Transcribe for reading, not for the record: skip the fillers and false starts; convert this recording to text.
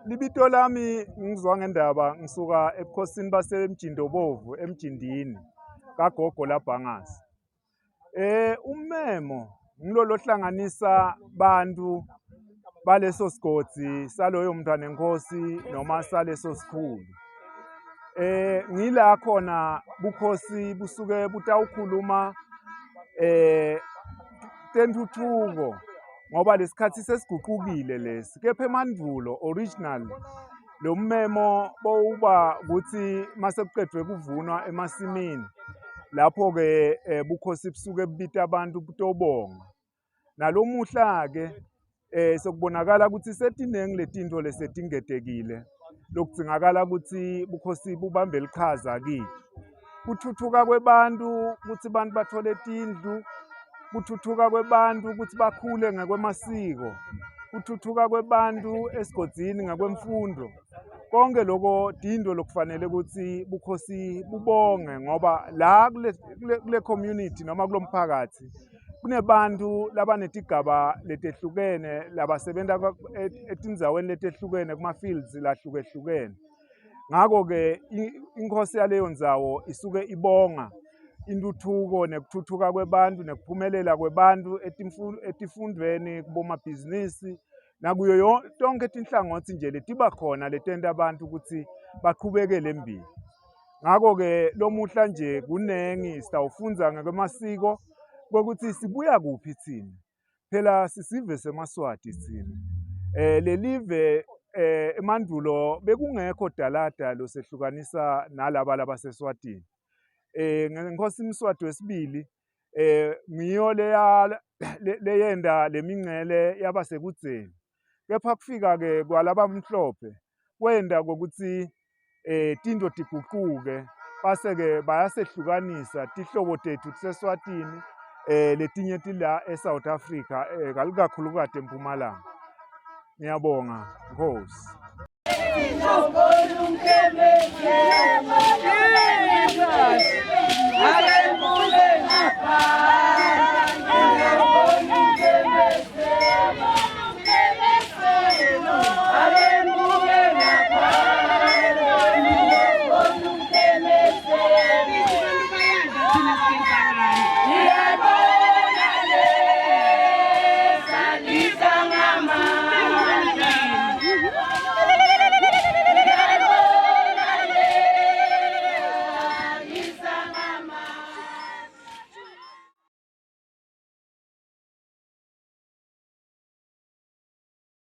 Libito lami ngizwa ngendaba ngisuka ebukhosini baseMjindobovu eMjindini kagogo labhangasi. Eh ummemo ngilolo hlanganisa bantu baleso sigodzi saloyo mntwana enkosi noma saleso sikhulu. Eh ngila khona bukhosi busuke butawukhuluma eh tentuthuko ngoba lesikhathi sesiguqukile lesi kepha emandulo original lo mmemo bowuba ukuthi mase kuqedwe kuvunwa emasimini lapho-ke um bukhosi busuke bubita abantu butobonga nalomuhla-ke eh sokubonakala ukuthi setinengi letinto lesetingetekile lokudzingakala ukuthi bukhosi bubambe lichaza kithi kuthuthuka kwebantu ukuthi abantu bathole tindlu kuthuthuka kwebantu ukuthi bakhule ngekwemasiko kuthuthuka kwebantu esigodzini ngakwemfundo konke lokho dindo lokufanele ukuthi bukhosi bubonge ngoba la kule, kule community noma kulomphakathi kunebantu labanetigaba letehlukene labasebenza etindzaweni letehlukene kuma-fields lahlukehlukene ngakho-ke inkosi yaleyo ndzawo isuke ibonga intuthuko nekuthuthuka kwebantu nekuphumelela kwebantu etifundweni kubomabhizinisi nakuyo tonke tinhlangothi nje letiba khona letenta abantu ukuthi baqhubekele embili ngakho-ke lomuhla nje kunengi sitawufundza ngekwemasiko kokuthi sibuya kuphi thina phela sisive semaswati thina eh lelive eh emandulo bekungekho dalada losehlukanisa nalaba labaseswatini eh ngenkosi Mswati wesibili eh ngiyo leya leyenda lemingcele yaba sekudzeni kepha kufika ke kwalabamhlophe kwenda kokuthi eh tinto tiguquke base ke bayasehlukanisa tihlobo tethu tiseswatini eh letinye tila eSouth Africa eh kalukakhulukade eMpumalanga ngiyabonga Nkosi Hallelujah.